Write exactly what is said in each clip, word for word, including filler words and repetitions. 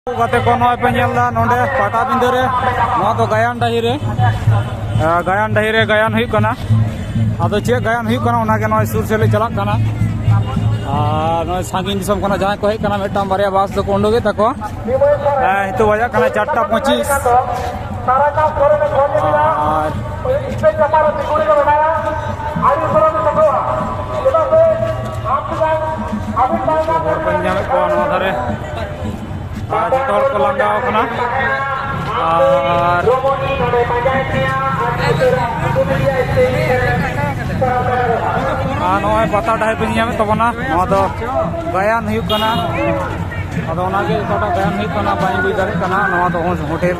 ᱜᱟᱛᱮ ᱠᱚ, ᱱᱚᱜᱼᱚᱭ ᱯᱮ ᱧᱮᱞ ᱮᱫᱟ ᱱᱚᱰᱮ ᱯᱟᱴᱟᱵᱤᱸᱫᱟᱹ ᱨᱮ, ᱱᱚᱣᱟ ᱫᱚ ᱜᱟᱭᱟᱱ ᱰᱟᱹᱦᱤ ᱨᱮ, ᱟᱸ, ᱜᱟᱭᱟᱱ ᱰᱟᱹᱦᱤ ᱨᱮ ᱜᱟᱭᱟᱱ ᱦᱩᱭᱩᱜ ᱠᱟᱱᱟ᱾ ᱟᱫᱚ ᱪᱮᱫ ᱜᱟᱭᱟᱱ ᱦᱩᱭᱩᱜ ᱠᱟᱱᱟ, ᱚᱱᱟᱜᱮ ᱱᱚᱜᱼᱚᱭ ᱥᱩᱨ ᱥᱮᱫ ᱞᱮ ᱪᱟᱞᱟᱜ ᱠᱟᱱᱟ᱾ ᱟᱨ ᱱᱚᱜᱼᱚᱭ ᱥᱟᱺᱜᱤᱧ ᱫᱤᱥᱚᱢ ᱠᱷᱚᱱᱟᱜ ᱡᱟᱦᱟᱸᱭ ᱠᱚ ᱦᱮᱡ ᱠᱟᱱᱟ, ᱢᱤᱫᱴᱟᱝ ᱵᱟᱨᱭᱟ ᱵᱟᱥ ᱫᱚᱠᱚ ᱩᱰᱩᱠᱮᱫ ᱛᱟᱠᱚᱣᱟ᱾ ᱦᱮᱸ, ᱱᱤᱛᱚᱜ ᱵᱟᱡᱟᱜ ᱠᱟᱱᱟ ᱪᱟᱨᱴᱟ ᱯᱚᱸᱪᱤᱥ᱾ ᱟᱨ ᱦᱚᱲ ᱠᱚᱧ ᱧᱟᱢᱮᱫ ᱠᱚᱣᱟ ᱱᱚᱣᱟ ᱫᱷᱟᱨᱮ᱾ ᱟᱨ ᱡᱚᱛᱚ ᱦᱚᱲ ᱠᱚ ᱞᱟᱸᱜᱟᱣ ᱠᱟᱱᱟ᱾ ᱟᱨ, ᱟᱨ ᱱᱚᱜᱼᱚᱭ ᱯᱟᱛᱟ ᱰᱟᱹᱦᱤ ᱯᱮ ᱧᱟᱢᱮᱫ ᱛᱟᱵᱚᱱᱟ, ᱱᱚᱣᱟ ᱫᱚ ᱜᱟᱭᱟᱱ ᱦᱩᱭᱩᱜ ᱠᱟᱱᱟ᱾ ᱟᱫᱚ ᱚᱱᱟᱜᱮ ᱚᱠᱟᱴᱟᱜ ᱜᱟᱭᱟᱱ ᱦᱩᱭᱩᱜ ᱠᱟᱱᱟ ᱵᱟᱹᱧ ᱵᱩᱡᱽ ᱫᱟᱲᱮᱭᱟᱜ ᱠᱟᱱᱟ᱾ ᱱᱚᱣᱟ ᱫᱚ ᱦᱳ-, ᱦᱳᱴᱮᱞ,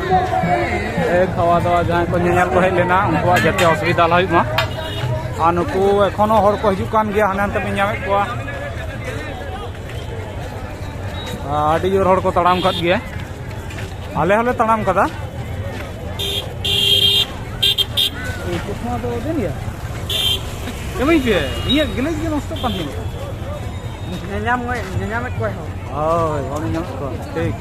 ᱮ, ᱠᱷᱟᱣᱟ ᱫᱟᱣᱟ, ᱡᱟᱦᱟᱸᱭ ᱠᱚ ᱧᱮᱧᱮᱞ ᱠᱚ ᱦᱮᱡ ᱞᱮᱱᱟ, ᱩᱱᱠᱩᱣᱟᱜ ᱡᱟᱛᱮ ᱚᱥᱩᱵᱤᱫᱷᱟ ᱟᱞᱚ ᱦᱩᱭᱩᱜ ᱢᱟ᱾ ᱟᱨ ᱱᱩᱠᱩ ᱮᱠᱷᱚᱱᱳ ᱦᱚᱲ ᱠᱚ ᱦᱤᱡᱩᱜ ᱠᱟᱱ ᱜᱮᱭᱟ, ᱦᱟᱱᱮ ᱦᱟᱱᱛᱮ ᱵᱮᱱ ᱧᱟᱢᱮᱫ ᱠᱚᱣᱟ᱾ ᱟᱹᱰᱤ ᱡᱳᱨ ᱦᱚᱲ ᱠᱚ ᱛᱟᱲᱟᱢ ᱠᱟᱫ ᱜᱮᱭᱟ, ᱟᱞᱮ ᱦᱚᱸᱞᱮ ᱛᱟᱲᱟᱢ ᱠᱟᱫᱟ᱾ ᱮᱭ ᱪᱚᱥᱢᱟ ᱫᱚ ᱫᱮᱱ ᱜᱮᱭᱟ? ᱮᱢᱟᱹᱧ ᱯᱮ, ᱤᱧᱟᱹᱜ ᱜᱞᱮᱡᱽ ᱜᱮ ᱱᱚᱥᱴᱚᱜ ᱠᱟᱱ ᱛᱤᱧᱟᱹ᱾ ᱧᱮᱧᱟᱢ, ᱧᱮᱧᱟᱢᱮᱫ ᱠᱚᱣᱟᱭ ᱦᱚᱸ᱾ ᱦᱳᱭ, ᱵᱟᱞᱮ ᱧᱟᱢᱮᱫ ᱠᱚᱣᱟ, ᱴᱷᱤᱠ᱾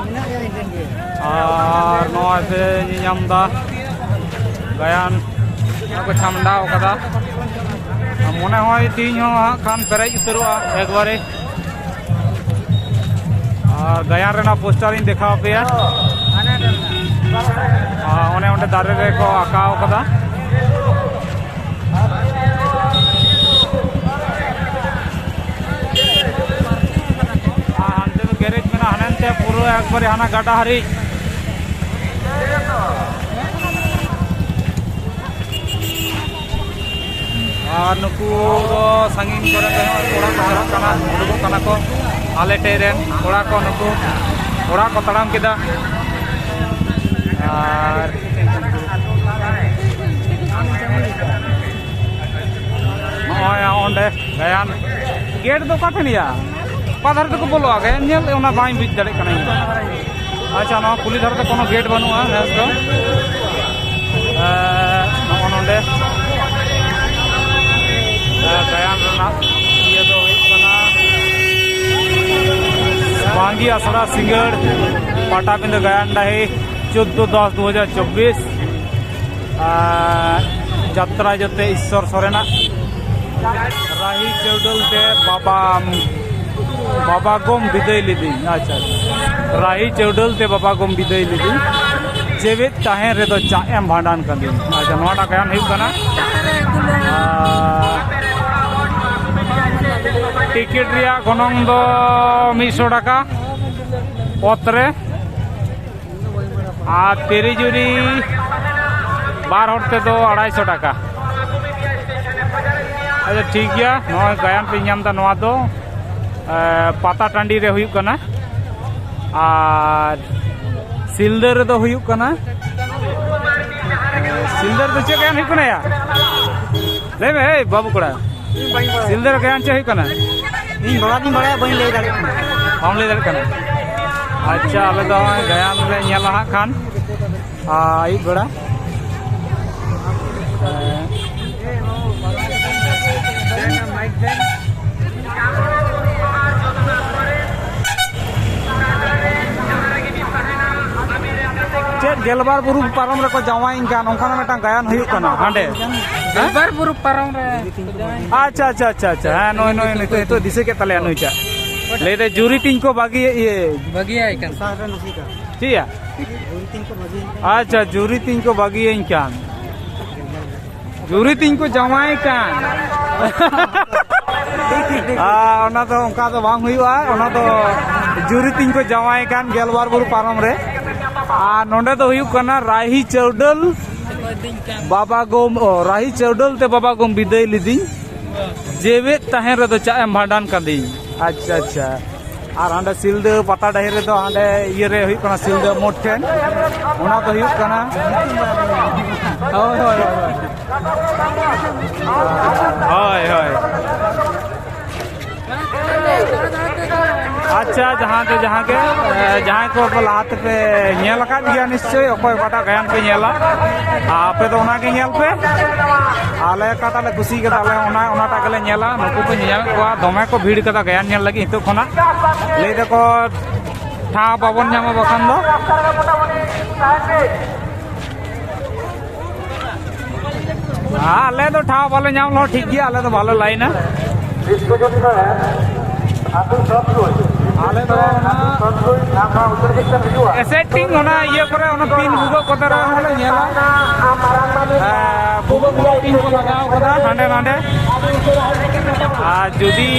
ᱢᱮᱱᱟᱜ ᱜᱮᱭᱟ ᱢᱤᱫᱴᱮᱱ ᱜᱮ᱾ ᱟᱨ ᱱᱚᱜᱼᱚᱭ ᱯᱮ ᱧᱮᱧᱟᱢ ᱫᱟ, ᱜᱟᱭᱟᱱ ᱠᱚ ᱪᱷᱟᱢᱰᱟᱣ ᱠᱟᱫᱟ᱾ ᱢᱚᱱᱮ ᱦᱚᱭ ᱛᱮᱦᱮᱧ ᱦᱚᱸ ᱦᱟᱸᱜ ᱠᱷᱟᱱ ᱯᱮᱨᱮᱡ ᱩᱛᱟᱹᱨᱚᱜᱼᱟ ᱮᱠᱵᱟᱨᱮ᱾ ᱟᱨ ᱜᱟᱭᱟᱱ ᱨᱮᱱᱟᱜ ᱯᱳᱥᱴᱟᱨ ᱤᱧ ᱫᱮᱠᱷᱟᱣ ᱟᱯᱮᱭᱟ᱾ ᱟᱨ ᱚᱱᱮ ᱚᱸᱰᱮ ᱫᱟᱨᱮ ᱨᱮᱠᱚ ᱟᱸᱠᱟᱣ ᱠᱟᱫᱟ᱾ ᱟᱨ ᱦᱟᱱᱛᱮ ᱫᱚ ᱜᱮᱨᱮᱡᱽ ᱢᱮᱱᱟᱜᱼᱟ, ᱦᱟᱱᱮ ᱦᱟᱱᱛᱮ ᱯᱩᱨᱟᱹ ᱮᱠᱵᱟᱨᱮ ᱦᱟᱱᱟ ᱜᱟᱰᱟ ᱦᱟᱹᱨᱤᱡ᱾ ᱟᱨ ᱱᱩᱠᱩ ᱫᱚ ᱥᱟᱺᱜᱤᱧ ᱠᱚᱨᱮ ᱫᱚ ᱚᱲᱟᱜ ᱠᱚ ᱪᱟᱞᱟᱜ ᱠᱟᱱᱟ, ᱩᱰᱩᱠᱚᱜ ᱠᱟᱱᱟ ᱠᱚ᱾ ᱟᱞᱮ ᱴᱷᱮᱡ ᱨᱮᱱ ᱠᱚᱲᱟ ᱠᱚ, ᱱᱩᱠᱩ ᱚᱲᱟᱜ ᱠᱚ ᱛᱟᱲᱟᱢ ᱠᱮᱫᱟ᱾ ᱟᱨ ᱱᱚᱜᱼᱚᱭ ᱚᱸᱰᱮ ᱜᱟᱭᱟᱱ ᱜᱮᱴ ᱫᱚ ᱚᱠᱟ ᱴᱷᱮᱱ ᱭᱟ? ᱚᱠᱟ ᱫᱷᱟᱨᱮ ᱛᱮᱠᱚ ᱵᱚᱞᱚᱜᱼᱟ? ᱜᱟᱭᱟᱱ ᱧᱮᱞ ᱚᱱᱟ ᱵᱟᱹᱧ ᱵᱩᱡᱽ ᱫᱟᱲᱮᱭᱟᱜ ᱠᱟᱱᱟ ᱤᱧ ᱫᱚ᱾ ᱟᱪᱪᱷᱟ, ᱱᱚᱣᱟ ᱠᱩᱞᱦᱤ ᱫᱷᱟᱨᱮ ᱫᱚ ᱠᱳᱱᱳ ᱜᱮᱴ ᱵᱟᱹᱱᱩᱜᱼᱟ ᱱᱮᱥ ᱫᱚ᱾ ᱮ, ᱱᱚᱜᱼᱚ ᱱᱚᱰᱮ, ᱮ, ᱜᱟᱭᱟᱱ ᱨᱮᱱᱟᱜ ᱤᱭᱟᱹ ᱫᱚ ᱦᱩᱭᱩᱜ ᱠᱟᱱᱟ, ᱵᱟᱝ ᱟᱥᱲᱟ ᱥᱤᱸᱜᱟᱹᱲ ᱯᱟᱴᱟᱵᱤᱸᱫᱟᱹ ᱜᱟᱭᱟᱱ ᱰᱟᱹᱦᱤ, ᱪᱳᱫᱫᱳ ᱫᱚᱥ ᱫᱩ ᱦᱟᱡᱟᱨ ᱪᱚᱵᱵᱤᱥ᱾ ᱟᱨ ᱡᱟᱛᱨᱟ ᱡᱚᱛᱮ ᱤᱥᱥᱚᱨ ᱥᱚᱨᱮᱱᱟᱜ᱾ ᱨᱟᱦᱤ ᱪᱟᱹᱣᱰᱟᱹᱞ ᱛᱮ ᱵᱟᱵᱟ, ᱵᱟᱵᱟ ᱜᱚᱢ ᱵᱤᱫᱟᱹᱭ ᱞᱤᱫᱤᱧ᱾ ᱟᱪᱪᱷᱟ, ᱟᱪᱪᱷᱟ᱾ ᱨᱟᱦᱤ ᱪᱟᱹᱣᱰᱟᱹᱞ ᱛᱮ ᱵᱟᱵᱟ ᱜᱚᱢ ᱵᱤᱫᱟᱹᱭ ᱞᱤᱫᱤᱧ᱾ ᱡᱮᱣᱮᱫ ᱛᱟᱦᱮᱸ ᱨᱮᱫᱚ ᱪᱟᱜ ᱮᱢ ᱵᱷᱟᱸᱰᱟᱱ ᱠᱟᱹᱫᱤᱧ᱾ ᱟᱪᱪᱷᱟ, ᱱᱚᱣᱟᱴᱟᱜ ᱜᱟᱭᱟᱱ ᱦᱩᱭᱩᱜ ᱠᱟᱱᱟ᱾ ᱟᱨ ᱴᱤᱠᱤᱴ ᱨᱮᱭᱟᱜ ᱜᱚᱱᱚᱝ ᱫᱚ ᱢᱤᱫᱥᱚ ᱴᱟᱠᱟ ᱚᱛ ᱨᱮ, ᱟᱨ ᱛᱤᱨᱤ ᱡᱩᱨᱤ ᱵᱟᱨ ᱦᱚᱲ ᱛᱮᱫᱚ ᱟᱲᱟᱭᱥᱚ ᱴᱟᱠᱟ᱾ ᱟᱪᱪᱷᱟ, ᱴᱷᱤᱠ ᱜᱮᱭᱟ, ᱱᱚᱜᱼᱚᱭ ᱜᱟᱭᱟᱱ ᱯᱮ ᱧᱟᱢ ᱮᱫᱟ, ᱱᱚᱣᱟ ᱫᱚ, ᱮ, ᱯᱟᱛᱟ ᱴᱟᱺᱰᱤ ᱨᱮ ᱦᱩᱭᱩᱜ ᱠᱟᱱᱟ᱾ ᱟᱨ ᱥᱤᱞᱫᱟᱹ ᱨᱮᱫᱚ ᱦᱩᱭᱩᱜ ᱠᱟᱱᱟ, ᱮ, ᱥᱤᱞᱫᱟᱹ ᱨᱮᱫᱚ ᱪᱮᱫ ᱜᱟᱭᱟᱱ ᱦᱩᱭᱩᱜ ᱠᱟᱱᱟ ᱭᱟ? ᱞᱟᱹᱭ ᱢᱮ, ᱮᱭ ᱵᱟᱹᱵᱩ ᱠᱚᱲᱟ, ᱤᱧ ᱵᱟᱹᱧ ᱵᱟᱲᱟᱭᱟ᱾ ᱥᱤᱞᱫᱟᱹ ᱨᱮ ᱜᱟᱭᱟᱱ ᱪᱮᱫ ᱦᱩᱭᱩᱜ ᱠᱟᱱᱟ? ᱤᱧ ᱵᱟᱲᱟᱭ ᱫᱩᱧ ᱵᱟᱲᱟᱭᱟ, ᱵᱟᱹᱧ ᱞᱟᱹᱭ ᱫᱟᱲᱮᱭᱟᱜ ᱠᱟᱱᱟ᱾ ᱵᱟᱢ ᱞᱟᱹᱭ ᱫᱟᱲᱮᱭᱟᱜ ᱠᱟᱱᱟ? ᱟᱪᱪᱷᱟ, ᱟᱞᱮ ᱫᱚ ᱱᱚᱜᱼᱚᱭ ᱜᱟᱭᱟᱱ ᱞᱮ ᱧᱮᱞᱟ ᱦᱟᱸᱜ ᱠᱷᱟᱱ, ᱟᱨ ᱟᱹᱭᱩᱵ ᱵᱮᱲᱟ᱾ ᱪᱮᱫ ᱜᱮᱞᱵᱟᱨ ᱵᱩᱨᱩ ᱯᱟᱨᱚᱢ ᱨᱮᱠᱚ ᱡᱟᱶᱟᱭᱮᱱ ᱠᱟᱱ, ᱚᱱᱠᱟᱱᱟᱜ ᱢᱤᱫᱴᱟᱝ ᱜᱟᱭᱟᱱ ᱦᱩᱭᱩᱜ ᱠᱟᱱᱟ ᱦᱟᱸᱰᱮ᱾ ᱦᱮᱸ? ᱜᱮᱞᱵᱟᱨ ᱵᱩᱨᱩ ᱯᱟᱨᱚᱢ ᱨᱮ᱾ ᱟᱪᱪᱷᱟ, ᱟᱪᱪᱷᱟ, ᱟᱪᱪᱷᱟ, ᱟᱪᱪᱷᱟ᱾ ᱦᱮᱸ, ᱱᱩᱭ, ᱱᱩᱭ, ᱱᱤᱛᱚᱜ, ᱱᱤᱛᱚᱜ ᱫᱤᱥᱟᱹ ᱠᱮᱫ ᱛᱟᱞᱮᱭᱟ ᱱᱩᱭᱴᱟᱜ᱾ ᱞᱟᱹᱭ ᱫᱟᱭ, "ᱡᱩᱨᱤ ᱛᱤᱧ ᱠᱚ ᱵᱟᱹᱜᱤ, ᱤᱭᱟᱹ, ᱵᱟᱹᱜᱤᱭᱟᱭ ᱠᱟᱱ᱾ ᱪᱮᱫ ᱭᱟ?" ᱟᱪᱪᱷᱟ, ᱡᱩᱨᱤ ᱛᱤᱧ ᱠᱚ ᱵᱟᱹᱜᱤᱭᱟᱹᱧ ᱠᱟᱱ᱾ ᱡᱩᱨᱤ ᱛᱤᱧ ᱠᱚ ᱡᱟᱶᱟᱭ ᱠᱟᱱ᱾ ᱟᱨ ᱚᱱᱟ ᱫᱚ ᱚᱱᱠᱟ ᱫᱚ ᱵᱟᱝ ᱦᱩᱭᱩᱜᱼᱟ, ᱚᱱᱟ ᱫᱚ ᱡᱩᱨᱤ ᱛᱤᱧ ᱠᱚ ᱡᱟᱶᱟᱭ ᱠᱟᱱ ᱜᱮᱞᱵᱟᱨ ᱵᱩᱨᱩ ᱯᱟᱨᱚᱢ ᱨᱮ᱾ ᱟᱨ ᱱᱚᱸᱰᱮ ᱫᱚ ᱦᱩᱭᱩᱜ ᱠᱟᱱᱟ ᱨᱟᱦᱤ ᱪᱟᱹᱣᱰᱟᱹᱞ ᱵᱟᱵᱟ ᱜᱚᱢ, ᱚ, ᱨᱟᱦᱤ ᱪᱟᱹᱣᱰᱟᱹᱞ ᱛᱮ ᱵᱟᱵᱟ ᱜᱚᱢ ᱵᱤᱫᱟᱹᱭ ᱞᱤᱫᱤᱧ, ᱡᱮᱣᱮᱫ ᱛᱟᱦᱮᱸ ᱨᱮᱫᱚ ᱪᱟᱜ ᱮᱢ ᱵᱷᱟᱸᱰᱟᱱ ᱠᱟᱹᱫᱤᱧ᱾ ᱟᱪᱪᱷᱟ, ᱟᱪᱪᱷᱟ᱾ ᱟᱨ ᱦᱟᱸᱰᱮ ᱥᱤᱞᱫᱟᱹ ᱯᱟᱛᱟ ᱰᱟᱹᱦᱤ ᱨᱮᱫᱚ ᱦᱟᱸᱰᱮ ᱤᱭᱟᱹ ᱨᱮ ᱦᱩᱭᱩᱜ ᱠᱟᱱᱟ, ᱥᱤᱞᱫᱟᱹ ᱢᱳᱲ ᱴᱷᱮᱱ, ᱚᱱᱟ ᱫᱚ ᱦᱩᱭᱩᱜ ᱠᱟᱱᱟ᱾ ᱦᱳᱭ, ᱦᱳᱭ, ᱦᱳᱭ, ᱦᱳᱭ᱾ ᱦᱳᱭ, ᱦᱳᱭ᱾ ᱟᱪᱪᱷᱟ, ᱡᱟᱦᱟᱸ ᱛᱮ ᱡᱟᱦᱟᱸ ᱜᱮ, ᱮ, ᱡᱟᱦᱟᱸᱭ ᱠᱚ ᱞᱟᱦᱟ ᱛᱮᱯᱮ ᱧᱮᱞ ᱟᱠᱟᱫ ᱜᱮᱭᱟ ᱱᱤᱥᱪᱳᱭ, ᱚᱠᱚᱭ ᱚᱠᱟᱴᱟᱜ ᱜᱟᱭᱟᱱ ᱯᱮ ᱧᱮᱞᱟ, ᱟᱯᱮ ᱫᱚ ᱚᱱᱟ ᱜᱮ ᱧᱮᱞ ᱯᱮ᱾ ᱟᱞᱮ ᱚᱠᱟᱴᱟᱜ ᱞᱮ ᱠᱩᱥᱤ ᱠᱟᱫᱟ, ᱟᱞᱮ ᱚᱱᱟ, ᱚᱱᱟᱴᱟᱜ ᱜᱮᱞᱮ ᱧᱮᱞᱟ᱾ ᱱᱩᱠᱩ ᱠᱚ ᱧᱮᱧᱟᱢᱮᱫ ᱠᱚᱣᱟ, ᱫᱚᱢᱮ ᱠᱚ ᱵᱷᱤᱲ ᱠᱟᱫᱟ ᱜᱟᱭᱟᱱ ᱧᱮᱞ ᱞᱟᱹᱜᱤᱫ ᱱᱤᱛᱚᱜ ᱠᱷᱚᱱᱟᱜ᱾ ᱞᱟᱹᱭ ᱫᱟᱠᱚ ᱴᱷᱟᱶ ᱵᱟᱵᱚᱱ ᱧᱟᱢᱟ ᱵᱟᱠᱷᱟᱱ ᱫᱚ᱾ ᱟᱞᱮ ᱫᱚ ᱴᱷᱟᱶ ᱵᱟᱞᱮ ᱧᱟᱢ ᱨᱮᱦᱚᱸ ᱴᱷᱤᱠ ᱜᱮᱭᱟ, ᱟᱞᱮ ᱫᱚ ᱵᱟᱞᱮ ᱞᱟᱭᱤᱱᱟ᱾ ᱟᱞᱮ ᱫᱚ ᱚᱱᱟ ᱮᱥᱮᱫ ᱴᱤᱝ, ᱚᱱᱟ ᱤᱭᱟᱹ ᱠᱚᱨᱮ, ᱚᱱᱟ ᱯᱤᱱ ᱵᱷᱩᱜᱟᱹᱜ ᱠᱚᱛᱮ ᱨᱮᱦᱚᱸ ᱞᱮ ᱧᱮᱞᱟ᱾ ᱦᱮᱸ, ᱵᱷᱩᱜᱟᱹᱜ ᱠᱚ ᱯᱤᱱ ᱠᱚ ᱞᱟᱜᱟᱣ ᱠᱟᱫᱟ ᱦᱟᱸᱰᱮ ᱱᱟᱰᱮ᱾ ᱟᱨ ᱡᱩᱫᱤ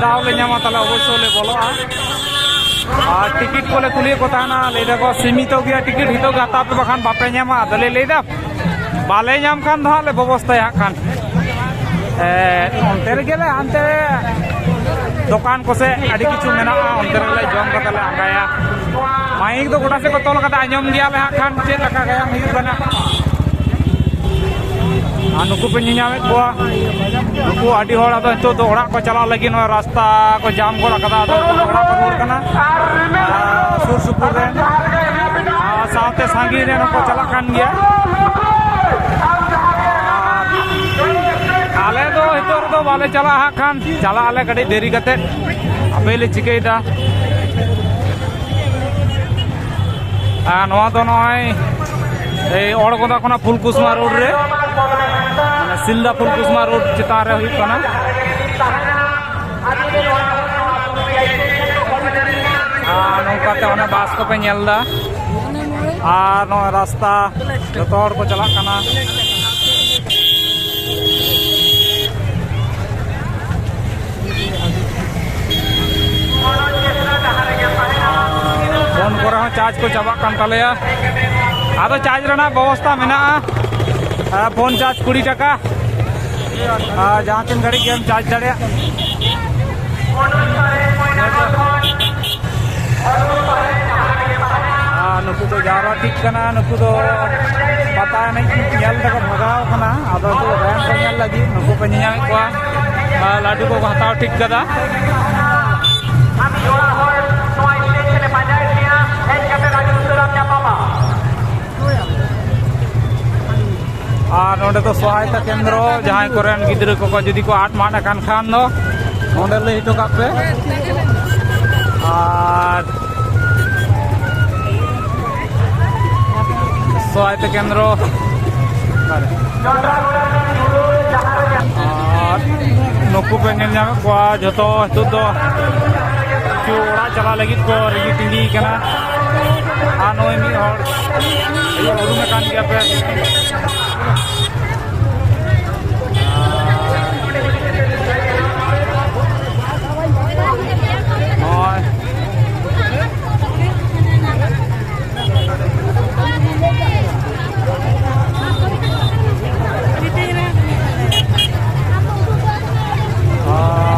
ᱫᱟᱣ ᱞᱮ ᱧᱟᱢᱟ, ᱛᱟᱦᱞᱮ ᱚᱵᱚᱥᱥᱳᱭ ᱞᱮ ᱵᱚᱞᱚᱜᱼᱟ᱾ ᱟᱨ ᱴᱤᱠᱤᱴ ᱠᱚᱞᱮ ᱠᱩᱞᱤᱭᱮᱫ ᱠᱚ ᱛᱟᱦᱮᱱᱟ, ᱞᱟᱹᱭ ᱫᱟᱠᱚ ᱥᱤᱢᱤᱛᱚ ᱜᱮᱭᱟ ᱴᱤᱠᱤᱴ, ᱱᱤᱛᱚᱜ ᱜᱮ ᱦᱟᱛᱟᱣ ᱯᱮ, ᱵᱟᱠᱷᱟᱱ ᱵᱟᱯᱮ ᱧᱟᱢᱟ᱾ ᱟᱫᱚᱞᱮ ᱞᱟᱹᱭᱫᱟ, ᱵᱟᱞᱮ ᱧᱟᱢ ᱠᱷᱟᱱ ᱫᱚ ᱦᱟᱸᱜ ᱞᱮ ᱵᱮᱵᱚᱥᱛᱟᱭᱟ ᱦᱟᱸᱜ ᱠᱷᱟᱱ᱾ ᱮ, ᱚᱱᱛᱮ ᱨᱮᱜᱮ ᱞᱮ ᱦᱟᱱᱛᱮ ᱫᱚᱠᱟᱱ ᱠᱚᱥᱮ ᱟᱹᱰᱤ ᱠᱤᱪᱷᱩ ᱢᱮᱱᱟᱜᱼᱟ, ᱚᱱᱛᱮ ᱨᱮᱞᱮ ᱡᱚᱢ ᱠᱟᱛᱮ ᱞᱮ ᱟᱸᱜᱟᱭᱟ᱾ ᱢᱟᱭᱤᱠ ᱫᱚ ᱜᱚᱴᱟ ᱥᱮᱫ ᱠᱚ ᱛᱚᱞ ᱠᱟᱫᱟ, ᱟᱸᱡᱚᱢ ᱜᱮᱭᱟᱞᱮ ᱦᱟᱸᱜ ᱠᱷᱟᱱ ᱪᱮᱫ ᱞᱮᱠᱟ ᱜᱟᱭᱟᱱ ᱦᱩᱭᱩᱜ ᱠᱟᱱᱟ᱾ ᱟᱨ ᱱᱩᱠᱩ ᱯᱮ ᱧᱮᱧᱟᱢᱮᱫ ᱠᱚᱣᱟ, ᱱᱩᱠᱩ ᱟᱹᱰᱤ ᱦᱚᱲ ᱟᱫᱚ ᱱᱤᱛᱚᱜ ᱫᱚ ᱚᱲᱟᱜ ᱠᱚ ᱪᱟᱞᱟᱜ ᱞᱟᱹᱜᱤᱫ ᱱᱚᱣᱟ ᱨᱟᱥᱛᱟ ᱠᱚ ᱡᱟᱢ ᱜᱚᱫ ᱠᱟᱫᱟ, ᱟᱫᱚ ᱱᱩᱠᱩ ᱫᱚ ᱚᱲᱟᱜ ᱠᱚ ᱨᱩᱣᱟᱹᱲ ᱠᱟᱱᱟ᱾ ᱟᱨ ᱥᱩᱨ ᱥᱩᱯᱩᱨ ᱨᱮᱱ, ᱟᱨ ᱥᱟᱶᱛᱮ ᱥᱟᱺᱜᱤᱧ ᱨᱮᱱ ᱦᱚᱸᱠᱚ ᱪᱟᱞᱟᱜ ᱠᱟᱱ ᱜᱮᱭᱟ᱾ ᱟᱨ ᱟᱞᱮ ᱫᱚ ᱱᱤᱛᱚᱜ ᱨᱮᱫᱚ ᱵᱟᱞᱮ ᱪᱟᱞᱟᱜᱼᱟ ᱦᱟᱸᱜ ᱠᱷᱟᱱ, ᱪᱟᱞᱟᱜ ᱟᱞᱮ ᱠᱟᱹᱴᱤᱡ ᱫᱮᱨᱤ ᱠᱟᱛᱮᱫ᱾ ᱟᱯᱮ ᱞᱮ ᱪᱤᱠᱟᱹᱭᱮᱫᱟ? ᱟᱨ ᱱᱚᱣᱟ ᱫᱚ ᱱᱚᱜᱼᱚᱭ ᱮᱭ ᱚᱲᱜᱚᱫᱟ ᱠᱷᱚᱱᱟᱜ ᱯᱷᱩᱞᱠᱩᱥᱢᱟ ᱨᱳᱰ ᱨᱮ, ᱢᱟᱱᱮ ᱥᱤᱞᱫᱟ ᱯᱷᱩᱞᱠᱩᱥᱢᱟ ᱨᱳᱰ ᱪᱮᱛᱟᱱ ᱨᱮ ᱦᱩᱭᱩᱜ ᱠᱟᱱᱟ᱾ ᱟᱨ ᱱᱚᱝᱠᱟᱛᱮ ᱚᱱᱮ ᱵᱟᱥ ᱠᱚᱯᱮ ᱧᱮᱞ ᱮᱫᱟ, ᱟᱨ ᱱᱚᱜᱼᱚᱭ ᱨᱟᱥᱛᱟ ᱡᱚᱛᱚ ᱦᱚᱲ ᱠᱚ ᱪᱟᱞᱟᱜ ᱠᱟᱱᱟ᱾ ᱯᱷᱳᱱ ᱠᱚᱨᱮ ᱦᱚᱸ ᱪᱟᱨᱡᱽ ᱠᱚ ᱪᱟᱵᱟᱜ ᱠᱟᱱ ᱛᱟᱞᱮᱭᱟ᱾ ᱟᱫᱚ ᱪᱟᱨᱡᱽ ᱨᱮᱱᱟᱜ ᱵᱮᱵᱚᱥᱛᱷᱟ ᱢᱮᱱᱟᱜᱼᱟ᱾ ᱯᱷᱳᱱ ᱪᱟᱨᱡᱽ ᱠᱩᱲᱤ ᱴᱟᱠᱟ᱾ ᱟᱨ ᱡᱟᱦᱟᱸ ᱛᱤᱱ ᱜᱷᱟᱹᱲᱤᱡ ᱜᱮᱢ ᱪᱟᱨᱡᱽ ᱫᱟᱲᱮᱭᱟᱜ᱾ ᱟᱨ ᱱᱩᱠᱩ ᱠᱚ ᱡᱟᱣᱨᱟ ᱴᱷᱤᱠ ᱠᱟᱱᱟ, ᱱᱩᱠᱩ ᱫᱚ ᱯᱟᱛᱟ ᱮᱱᱮᱡ ᱧᱮᱞ ᱛᱮᱠᱚ ᱵᱷᱟᱜᱟᱣ ᱠᱟᱱᱟ᱾ ᱟᱫᱚ ᱱᱤᱛᱚᱜ ᱜᱟᱭᱟᱱ ᱠᱚ ᱧᱮᱞ ᱞᱟᱹᱜᱤᱫ ᱱᱩᱠᱩ ᱯᱮ ᱧᱮᱧᱟᱢᱮᱫ ᱠᱚᱣᱟ᱾ ᱟᱨ ᱞᱟᱹᱰᱩ ᱠᱚᱠᱚ ᱦᱟᱛᱟᱣ ᱴᱷᱤᱠ ᱠᱟᱫᱟ᱾ ᱟᱨ ᱱᱚᱰᱮ ᱫᱚ ᱥᱚᱦᱟᱭᱚᱛᱟ ᱠᱮᱱᱫᱨᱚ, ᱡᱟᱦᱟᱸᱭ ᱠᱚᱨᱮᱱ ᱜᱤᱫᱽᱨᱟᱹ ᱠᱚᱠᱚ ᱡᱩᱫᱤ ᱠᱚ ᱟᱫ ᱢᱟᱫ ᱟᱠᱟᱱ ᱠᱷᱟᱱ ᱫᱚ ᱱᱚᱰᱮ ᱞᱟᱹᱭ ᱦᱚᱴᱚ ᱠᱟᱜ ᱯᱮ᱾ ᱟᱨ ᱥᱚᱦᱟᱭᱚᱛᱟ ᱠᱮᱱᱫᱨᱚ᱾ ᱟᱨ ᱱᱩᱠᱩ ᱯᱮ ᱧᱮᱞ ᱧᱟᱢᱮᱫ ᱠᱚᱣᱟ, ᱡᱷᱚᱛᱚ ᱱᱤᱛᱚᱜ ᱫᱚ ᱠᱤᱪᱷᱩ ᱚᱲᱟᱜ ᱪᱟᱞᱟᱜ ᱞᱟᱹᱜᱤᱫ ᱠᱚ ᱨᱮᱰᱤ ᱛᱤᱸᱜᱤ ᱠᱟᱱᱟ᱾ ᱟᱨ ᱱᱩᱭ ᱢᱤᱫ ᱦᱚᱲ ᱩᱨᱩᱢᱮ ᱠᱟᱱ ᱜᱮᱭᱟ ᱯᱮ᱾ ᱱᱚᱜᱼᱚᱭ᱾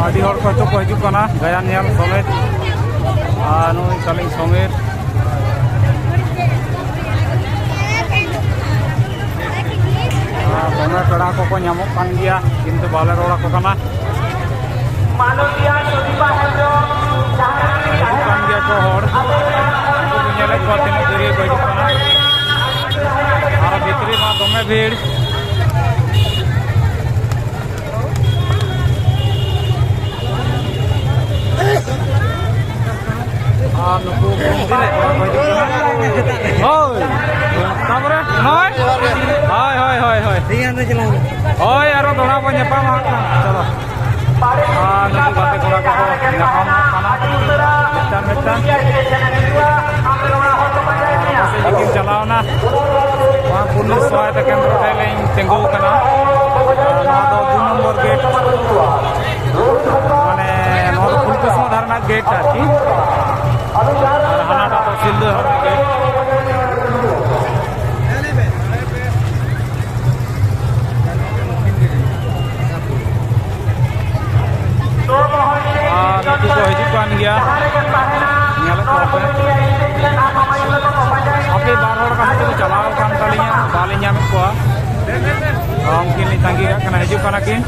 ᱟᱹᱰᱤ ᱦᱚᱲ ᱠᱚ ᱱᱤᱛᱚᱜ ᱠᱚ ᱦᱤᱡᱩᱜ ᱠᱟᱱᱟ ᱜᱟᱭᱟᱱ ᱧᱮᱞ ᱥᱚᱢᱮᱛ᱾ ᱟᱨ ᱱᱩᱭ ᱛᱟᱹᱞᱤᱧ ᱥᱚᱢᱤᱨ᱾ ᱟᱨ ᱫᱚᱢᱮ ᱯᱮᱲᱟ ᱠᱚᱠᱚ ᱧᱟᱢᱚᱜ ᱠᱟᱱ ᱜᱮᱭᱟ, ᱠᱤᱱᱛᱩ ᱵᱟᱞᱮ ᱨᱚᱲ ᱟᱠᱚ ᱠᱟᱱᱟ᱾ ᱦᱤᱡᱩᱜ ᱠᱟᱱ ᱜᱮᱭᱟ ᱠᱚ ᱦᱚᱲ, ᱩᱱᱠᱩ ᱠᱚ ᱧᱮᱞᱮᱫ ᱠᱚᱣᱟ ᱛᱤᱱᱟᱹᱜ ᱡᱳᱨ ᱜᱮᱠᱚ ᱦᱤᱡᱩᱜ ᱠᱟᱱᱟ᱾ ᱟᱨ ᱵᱷᱤᱛᱨᱤ ᱢᱟ ᱫᱚᱢᱮ ᱵᱷᱤᱲ᱾ ᱟᱨ ᱱᱩᱠᱩ ᱠᱚ ᱦᱤᱡᱩᱜ ᱠᱟᱱᱟ᱾ ᱦᱳᱭ᱾ ᱛᱟᱯᱚᱨᱮ ᱱᱚᱜᱼᱚᱭ᱾ ᱦᱳᱭ, ᱦᱳᱭ, ᱦᱳᱭ, ᱦᱳᱭ᱾ ᱴᱷᱤᱠ ᱜᱮᱭᱟ, ᱚᱸᱰᱮ ᱪᱟᱞᱟᱣ ᱢᱮ᱾ ᱦᱳᱭ, ᱟᱨᱚ ᱫᱚᱦᱲᱟ ᱵᱚᱱ ᱧᱟᱯᱟᱢᱟ ᱦᱟᱸᱜ ᱠᱷᱟᱱ᱾ ᱪᱚᱞᱚ᱾ ᱟᱨ ᱱᱩᱠᱩ ᱜᱟᱛᱮ ᱠᱚᱲᱟ ᱠᱚᱠᱚ ᱧᱟᱯᱟᱢᱚᱜ ᱠᱟᱱᱟ᱾ ᱢᱤᱫᱴᱟᱝ, ᱢᱤᱫᱴᱟᱝ᱾ ᱟᱨ ᱚᱠᱟ ᱥᱮᱫ ᱜᱮᱠᱤᱱ ᱪᱟᱞᱟᱣᱱᱟ? ᱱᱚᱣᱟ ᱯᱩᱨᱱᱤ ᱥᱚᱦᱟᱭᱚᱛᱟ ᱠᱮᱱᱫᱨᱚ ᱴᱷᱮᱱ ᱞᱤᱧ ᱛᱤᱸᱜᱩ ᱟᱠᱟᱱᱟ᱾ ᱟᱨ ᱱᱚᱣᱟ ᱫᱚ ᱫᱩ ᱱᱚᱢᱵᱚᱨ ᱜᱮᱴ᱾ ᱢᱟᱱᱮ ᱱᱚᱣᱟ ᱫᱚ ᱯᱷᱩᱞᱠᱩᱥᱢᱟ ᱫᱷᱟᱨᱮ ᱨᱮᱱᱟᱜ ᱜᱮᱴ ᱟᱨᱠᱤ᱾ ᱟᱨ ᱦᱟᱱᱟᱴᱟᱜ ᱫᱚ ᱥᱤᱞᱫᱟᱹ ᱫᱷᱟᱨᱮ ᱨᱮᱱᱟᱜ ᱜᱮᱴ᱾ ᱟᱨ ᱱᱩᱠᱩ ᱠᱚ ᱦᱤᱡᱩᱜ ᱠᱟᱱ ᱜᱮᱭᱟ, ᱧᱮᱞᱮᱫ ᱠᱚᱣᱟ ᱯᱮ᱾ ᱦᱟᱯᱮ, ᱵᱟᱨ ᱦᱚᱲ ᱚᱠᱟ ᱥᱮᱫ ᱪᱚᱠᱚ ᱪᱟᱞᱟᱣ ᱟᱠᱟᱱ ᱛᱟᱹᱞᱤᱧᱟ, ᱵᱟᱞᱤᱧ ᱧᱟᱢᱮᱫ ᱠᱚᱣᱟ᱾ ᱩᱱᱠᱤᱱ ᱞᱤᱧ ᱛᱟᱺᱜᱤ ᱠᱟᱜ ᱠᱟᱱᱟ, ᱦᱤᱡᱩᱜ ᱠᱟᱱᱟ ᱠᱤᱱ᱾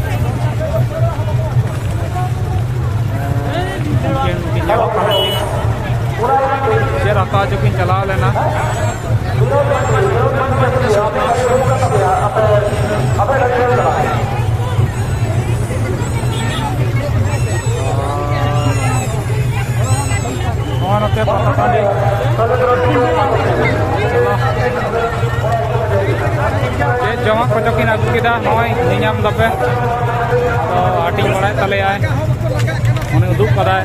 ᱩᱱᱠᱤᱱ ᱠᱤᱱ ᱧᱮᱞᱚᱜ ᱠᱟᱱᱟ ᱠᱤᱱ᱾ ᱪᱮᱫ ᱦᱟᱛᱟᱣ ᱪᱚ ᱠᱤᱱ ᱪᱟᱞᱟᱣ ᱞᱮᱱᱟ᱾ ᱱᱚᱣᱟ ᱱᱚᱛᱮ ᱯᱟᱛᱟ ᱴᱟᱺᱰᱤ᱾ ᱪᱮᱫ ᱡᱚᱢᱟᱜ ᱠᱚᱪᱚ ᱠᱤᱱ ᱟᱹᱜᱩ ᱠᱮᱫᱟ, ᱱᱚᱜᱼᱚᱭ ᱧᱮᱧᱟᱢ ᱫᱟᱯᱮ᱾ ᱛᱚ ᱦᱟᱹᱴᱤᱧ ᱵᱟᱲᱟᱭᱮᱫ ᱛᱟᱞᱮᱭᱟᱭ, ᱩᱱᱤ ᱩᱫᱩᱜ ᱠᱟᱫᱟᱭ᱾